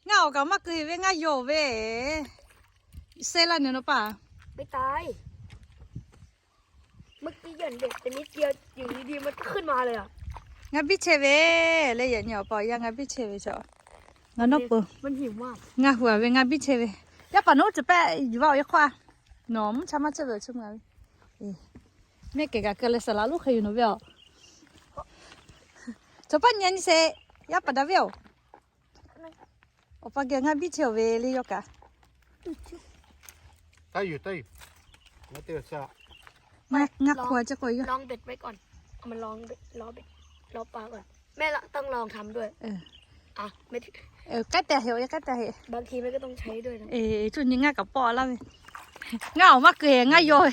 Ngaˇ awˬ kaꞈ maˇ keu heˍ ve, ngaˇ yaw ve. Seh laˇ nyi nawˬ paˍ. ไม่ตาย เมื่อกี้หย่อนเบ็ดไปนิดเดียว อยู่ดีๆ มันก็ขึ้นมาเลยอะ Ngaˇ biˇ chehˇ ve le, yaꞈ nyi awˬ pa awˬ yaˇ ngaˇ biˇ chehˇ ve chaw. Ngaˬ nawˉ peuˬ. มันหิวมาก Ngaˇ hu a ve ngaˇ biˇ chehˇ ve. Yaˇ paˍ nawˉ tcuh pehˆ yuˬ vaˇ awˬ yaˇ hk'oˆ a. Nawˬ mvuhˇ cha maˇ cehˇ ve awˬ chi mvuhˇ a ve. Mehˆ kehˬ kaꞈ keu leh saˍ laˍ lonˉ hk'e yuˬ nawˬ ve aˬ. Chaw paˇ nyi nyi sheˍ. Yaˇ paˍ daꞈ ve aˬ. Awˬ pa geh ngaˇ biˇ chehˇ ve le yawˇ kaꞈ. Taˇ yuˬ, taˇ yuˬ. Ngaˇ hku a ceh k'o yawˇ ลองเบ็ดไว้ก่อน เอามาลองเบ็ด ล้อเบ็ด ล้อปลาก่อน แม่ละต้องลองทำด้วย อ่ะ ไม่ K'ai te heꞈ, k'ai te heꞈ. บางทีแม่ก็ต้องใช้ด้วยนะ Cuˇ nyi ngaˇ kaꞈ pawˆ laˇ ve. Ngaˇ awˬ maˇ keu heˍ, ngaˇ yaw ve.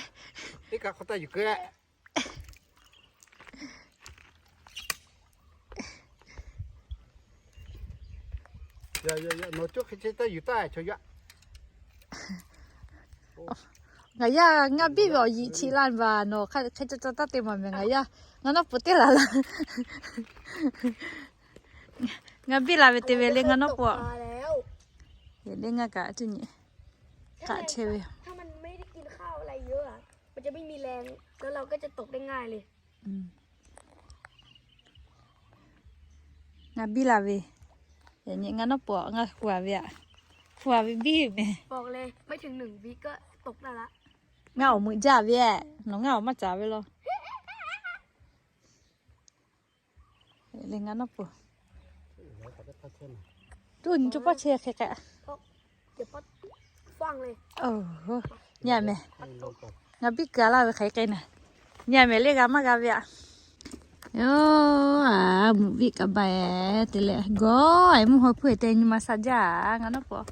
Teˇ kaꞈ k'awꞈ taˇ yuˬ keu. Nawˬ cawˇ hk'e ceh taˇ yuˬ taˇ chaw yaˇ. Ngaˬ yaˇ ngaˇ biˇ ve awˬ yiꞈ chi laˇ ve aˬ, nawˬ hk'e cawˇ cawˇ taˇ te maˍ mehˍ ngaˬ yaˇ. Ngaˬ nawˉ peuˬ teˇ laˬ laˇ. Ngaˇ biˇ la ve te ve le ngaˬ nawˉ peuˬ. Eˬ le ngaˇ kaꞈ cuˇ nyi k'aꞈ chehˇ ve. ถ้ามันไม่ได้กินข้าวอะไรเยอะอะ มันจะไม่มีแรง แล้วเราก็จะตกได้ง่ายเลย Ngaˇ biˇ la ve. Yaꞈ nyi ngaˬ nawˉ peuˬ ngaˇ hu a ve aˬ. Hu a ve biˇ mehˍ. บอกเลย ไม่ถึงหนึ่งวิก็ตกได้ละ Ngaˇ awˬ meuꞈ jaˇ ve, nawˬ ngaˇ awˬ maˇ caˍ ve law. Le ngaˬ nawˉ peuˬ. Tuˇ nyi coˇ paˇ chehˇ hk'e k'ai. Nyi a mehˍ. Ngaˇ biˇ keu a laˇ ve hk'e k'ai naˍ. Nyi a mehˍ le g'a maˇ g'a ve aˬ. Yoˬ, a, mvuhˇ viˆ kaꞈ ba e te leh gawˇ e mvuhˇ haw hpuˇ te nyi ma sha jaˇ ngaˬ nawˉ peuˬ.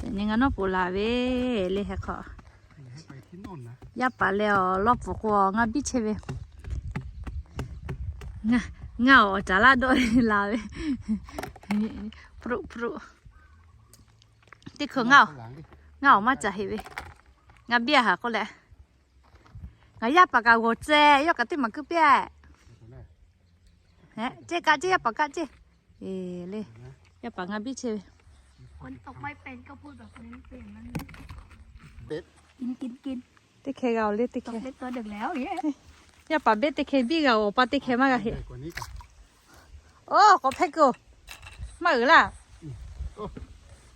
Yaꞈ nyi ngaˬ nawˉ peuˬ la ve le hk'e k'o. Yaˇ paˍ leh awˬ lawˇ pfuhˍ k'o ngaˇ biˇ chehˇ ve. Ngaˇ awˬ caˍ laˇ dawˆ la ve. Pruˆ pruˆ. Teˇ hkui ngaˇ awˬ maˇ caˍ heˆ ve. Ngaˇ biˇ a haˍ k'oˆ leh, ngaˬ yaˇ paˍ kaꞈ g'awˬ tcuh, yawˇ kaꞈ teˇ maˬ kuiˬ piˇ. Ceˇ kaꞈ ceˇ, yaˇ paˍ kaꞈ ceˇ. Eˬ le, yaˇ paˍ ngaˇ biˇ chehˇ ve. Teˇ hkeh g'a oˬ le teˇ hkeh. Yaˇ paˍ behˆ teˇ hkeh biˇ g'a oˬ, awˬ pa teˇ hkeh maˇ g'a heˆ. Oˇ k'awꞈ hpehˇ keu oˬ. Maˇ uiˍ laˇ.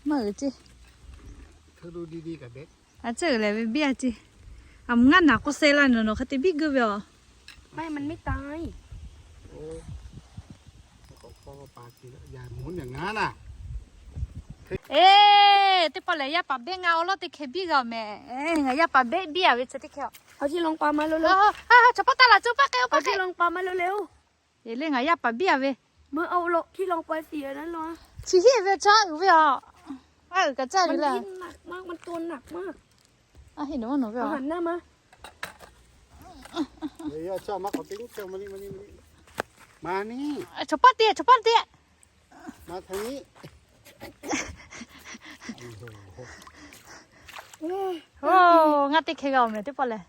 Maˇ uiˍ ceˇ. A ciˉ uiˍ lehˬ ve biˇ a ceˇ. A mvuhˇ ngaˇ naˍ k'oˆ seh laˇ nawˬ nawˬ hk'a te biˇ geuˆ ve aˬ. Eˬ, teˇ pawˆ lehˬ yaˇ paˍ behˆ ngaˇ awˬ lawˉ teˇ hkeh biˇ g'a mehˍ. Ngaˬ yaˇ paˍ behˆ biˇ a ve chi teˇ hkeh. Chaw paˇ taˇ laˬ, chaw paˇ k'ai, oˇ paˇ k'ai. Eˬ le ngaˬ yaˇ paˍ biˇ a ve. Chi hiˆ ve chaw uiˍ ve aˬ. A uiˍ kaꞈ caˇ ve le. Chaw paˇ te, chaw paˇ te. Oˇ, ngaˇ teˇ hkeh g'a oˬ mehˍ teˇ pawˆ lehˬ.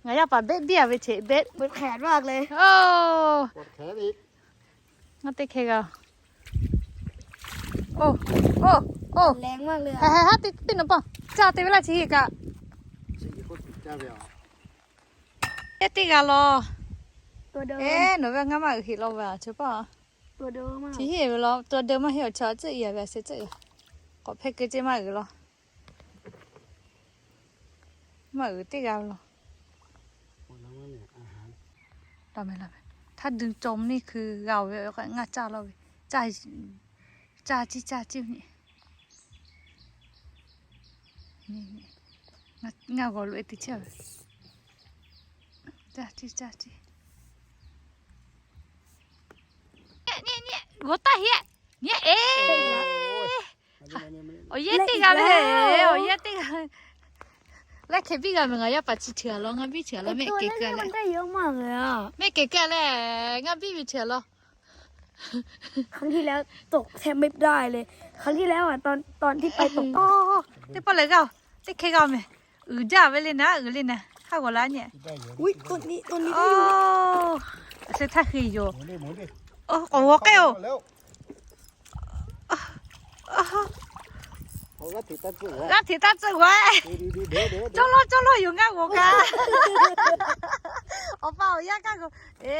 Ngaˬ yaˇ paˍ behˆ biˇ a ve cheꞈ behˆ. Oˇ, ngaˇ teˇ hkeh g'a. Oˇ, oˇ, oˇ, ha ha ha, teˇ nawˬ paˇ caˇ te ve laˇ chi hiˆ kaꞈ. Eˬ, teˇ g'a law. Eˬ, nawˬ ve ngaˇ maˇ uiˍ heˆ law ve a chi paˇ. Chi hiˆ ve law, ตัวเดิม maˇ heˆ awˬ chi a ciˉ i a ve a se ciˉ. K'awꞈ hpehˇ keu ceˇ maˇ uiˍ law. Maˇ uiˍ teˇ g'a ve law. ถ้าดึงจมนี่คือกะเอาไว้ ngaˇ caˇ law ve. Caˇ ciˇ caˇ ciˇ. Ngaˇ g'awˬ loꞈ e teˇ chehˇ ve. Caˇ ciˇ caˇ ciˇ. G'awˬ taˇ heˆ. Nyi e. Awˬ yehˇ teˇ g'a ve, awˬ yehˇ teˇ g'a ve. Laiˉ hkeh biˇ g'a mehˍ, ngaˬ yaˇ paˍ chi cheuˬ a law, ngaˇ biˇ cheuˬ a law, mehˆ kehˬ keu leh. Mehˆ kehˬ keu leh, ngaˇ biˇ ve cheuˬ a law. ครั้งที่แล้วตกแทบไม่ได้เลย ครั้งที่แล้วอ่ะ ตอน ตอนที่ไปตก Teˇ pawˆ lehˬ g'a, teˇ hkeh g'a mehˍ. Uiˍ jaˇ ve le naˍ, uiˍ le naˍ, haˉ g'awˬ la nyi. Oˇ, a se htaˇ hk'e yoˬ. K'awꞈ g'awˬ k'ai oˬ. G'aˇ hteꞈ taˇ tcuh g'a. Cawˇ lawˇ cawˇ lawˇ yoˬ ngaˇ g'awˬ kaꞈ. Awˬ pa awˬ yaˇ kaˇ g'awˬ. Eˬ,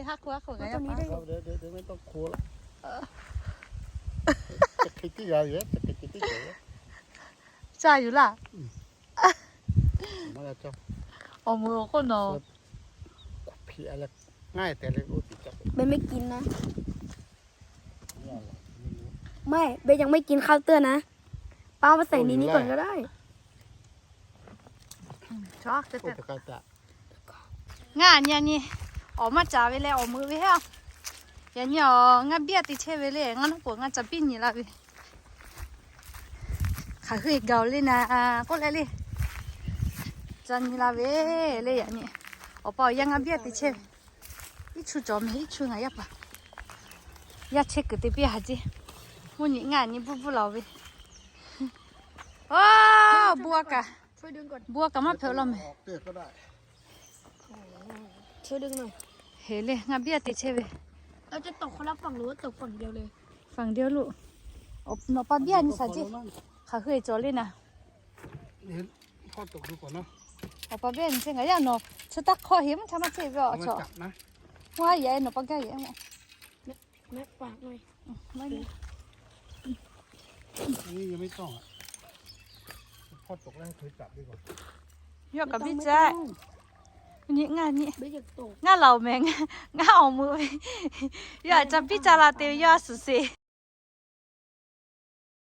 haˉ k'oˆ haˉ k'oˆ g'a yaˇ pa. Caˇ yuˬ laˇ. Awˬ meuˍ awˬ hk'oˆ nawˬ. ไม่ เบย์ยังไม่กินข้าวเตื้อนะ ป้าเอามาใส่ในนี้ก่อนก็ได้ Ngaˇ nyi nyi, awˬ maˇ caˍ ve leh awˬ meuꞈ ve heˆ. Yaꞈ nyi awˬ ngaˇ biˇ a te chehˇ ve le, ngaˇ naˉ pawˍ ngaˇ ca piˇ nyi la ve. Hk'aˬ hui gaˬ le naˍ k'oˆ leh le, ca nyi la ve le. Yaꞈ nyi awˬ pa awˬ yaˇ ngaˇ biˇ a te chehˇ ve. Iˉ chu cawˬ meh, iˉ chu ngaˬ yaˇ paˍ. Yaˇ chehˇ kuiˬ te piˇ haˍ ceˇ. Mvuhˇ nyi ngaˇ nyi bvuhˇ bvuhˇ la-oˬ ve. Oˇ, bu a kaꞈ, bu a kaꞈ maˇ hpehꞈ law meh. Heˍ le, ngaˇ biˇ a te chehˇ ve. Faˍ diˇ lo, nawˬ pa biˇ a nyi shaˍ ceˇ. Hk'aˬ hui cawˬ le naˍ. Awˬ pa biˇ a nyi chehˇ ngaˬ yaˇ nawˬ chi taˇ hk'awˇ heˍ mvuhˇ htaˇ maˇ chehˇ ve awˬ chaw. Maˇ yaꞈ nawˬ pa gaˇ yehˬ. Yawˇ kaꞈ biˇ caˇ. Nyi ngaˇ nyi, ngaˇ laˬ-oˬ meh, ngaˇ awˬ meuꞈ ve. Yawˇ aꞈ ca biˇ caˇ la te ve yawˇ a suhˍ sheˍ.